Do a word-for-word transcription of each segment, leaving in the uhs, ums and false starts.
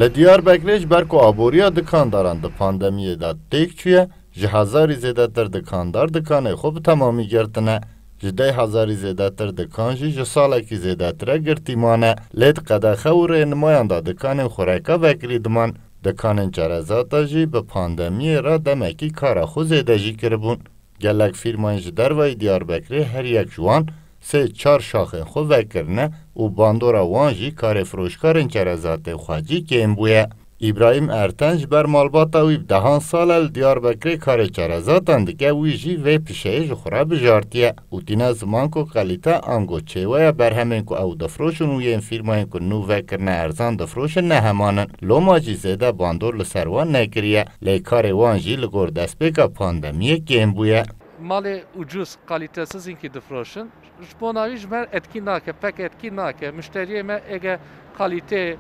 Li Diyarbekirê ji ber ku aboriya dikandaran di pandemiyê de têk çûye, ji hezarî zêdetir dikandar dikanê xwe bi temamî girtine. Ji deh hezarî zêdetir dikan jî ji salekî zêdetir e girtî mane. Lê di qedexe û rênimayan de dikanên xureka vekirî diman. Dikanên çerezata jî bi pandemiyê re demekî kara xwe zêde jî kiribûn. Gelek fîrmayên ji dervayî Diyarbekirê her yek ji wan sê çar şaxên xwe vekirine û bandora wan jî karê firoşkarên çerezatên xwecî kêm bûye. Îbrahîm Erten ji ber malbata wî bi dehan sal e li Diyarbekirê karê çerezatan dike, wî jî vê pişeyê ji xwe re bijartiye û tîne ziman ku kalîte ango çêweya berhemên ku ew difiroşin û yên fîrmayên ku nû vekirine erzan difiroşin ne heman in. Loma jî zêde bandor li ser wan nekiriye, lê karê wan jî li gor destpêka pandemiyê kêm bûye. Malê ucuz, kalitesiz inkî difroşin. Ji bona wî ji me etkî nake, pek etkî nake. Muşteriyê me êge kalîtê,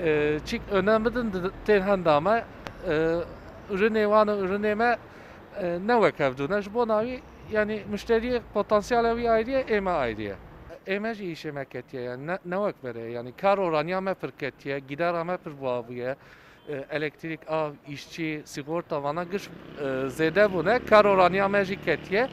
e, çîk önem bidin, di-, tên henda me, e, ürünê wan û ürünê me, e, ne wek hevdû ne. Ji bona wî, yanî muşteriyê potansiyela wî ayrî ye, ê me ayrî ye. Ê me jî îşê me ketiye, yani ne, ne wek berê. Yani kar oraniya me pir ketiye, gidera me pir buha bûye. E, elektrîk, av, îşçî, sîgorta, vana giş, e, zêde bûne, kar oraniya me jî ketiye.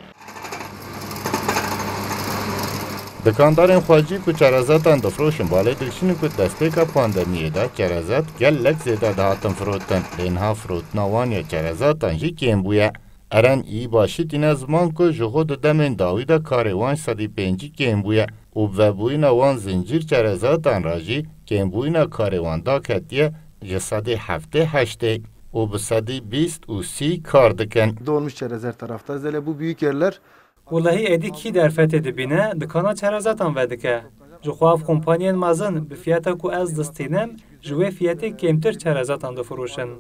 Dikandarên xwecî ku çerezatan difroşin balê dikişînin ku destpêka pandemiyê de çerezat gelek zêde dihatin firotin, lê niha firotina wan ya çerezatan jî kêm bûye. Eren Îbaşî tîne ziman ku ji xwe di demên dawî de karê wan sedî pêncî kêm bûye û bi vebûyîna wan zincîr çerezatan re jî kêmbûyîna karê wan daketiye ji sedî heftê heştê û bi sedî bîst û sî kar dikin. Dolmuş çerez her tarafta. Zele bu büyük yerler. Wulahî êdî kî derfetê dibîne, dikana çerezatan vedike. Ji xwe ev kompanyên mezin bi fiyeta ku ez distînim, ji wê fiyetê kêmtir çerezatan difiroşin.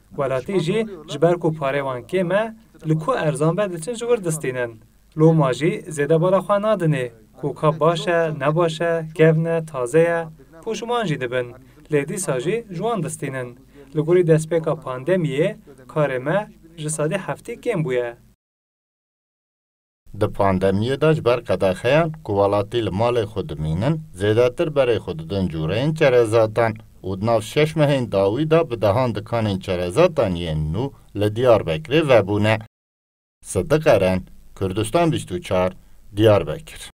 Welatî jî ji ber ku parê wan kêm e, li ku erzan be diçin ji wir distînin. Loma jî zêde bala xwe nadinê, koka baş e, ne baş e, kevn e, taze ye, poşiman jî dibin. Lê dîsa jî ji wan distînin. Li gorî destpêka pandemiyê karê me ji sedî heftê kêm bûye. Di pandemiyê de ji ber qedexeyan ku welatî li malê xwe dimînin, zêdetir berê xwe didin cûreyên çerezatan û di nav şeş mehên dawî de bi dehan dikanên çerezatan yên nû li Diyarbekirê vebûne. Sidiq Eren, Kurdistan bîst û çar, Diyarbekir.